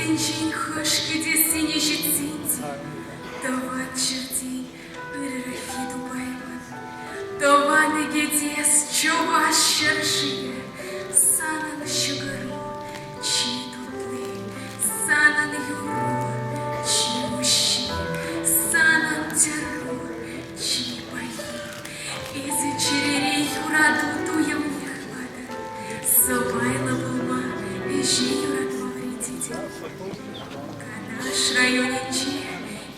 Тӗнчен хӑш кӗтессине ҫитсен те тӑван ҫӗртен ырӑраххи тупаймӑн. Тӑван кӗтес чӑваш ҫӗршывӗ, санӑн ҫӑкӑру чи тутли, санӑн юрру чи уҫҫи, санӑн тӗрру чи пахи. Эсӗ чӗрере юрату туйӑмне хыватӑн, сӑпайлӑ пулма ӗҫе юратма вӗрентетӗн. Канаш районӗнче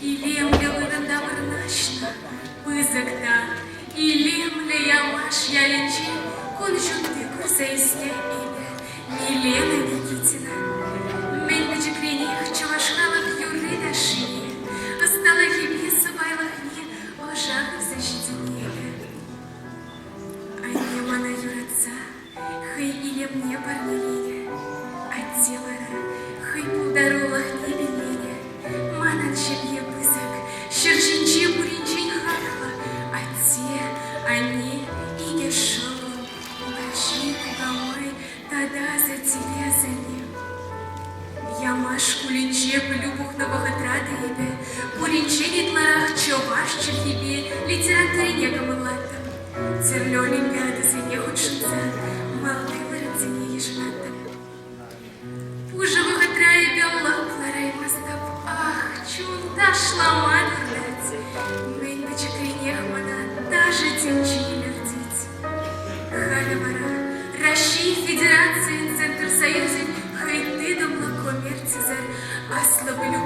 илемлӗ вырӑнта вырнаҫнӑ пысӑк та илемлӗ Ямаш ялӗнче кун ҫути курса ӳснӗ эпӗ, Милена Никитина. Мӗн пӗчӗкренех чӑваш халӑх юрри-ташшине, ӑсталӑхӗпе сӑпайлӑхне ӑша хывса ҫитӗннӗ эпӗ. Анне мана юратса хӑй илемне парнеленӗ, атте вара хӑй пултарулӑхне пилленӗ. Манӑн ҫемье пысӑк, ҫӗр ҫинче пуринчен хаклӑ атте, анне, икӗ шӑллӑм, кукаҫи, кукамай тата асаттепе асанне. Ямаш шкулӗнче пӗлӳ пухнӑ вӑхӑтра та эпӗ пуринчен ытларах чӑваш чӗлхипе литературине кӑмӑллаттӑм. Тӗрлӗ олимпиадӑсене хутшӑнса малти вырӑнсене йышӑнаттӑм. Пушӑ вӑхӑтра эпӗ лӑп лараймастӑп. Ах, чун ташлама туртать. Мӗн пӗчӗкренех мана ташӑ тӗнчи илӗртет. Халӗ вара Раҫҫей Федерацийӗн Центр Союзӗн хӑй тытӑмлӑ коммерцисӗр аслӑ пӗлӳ.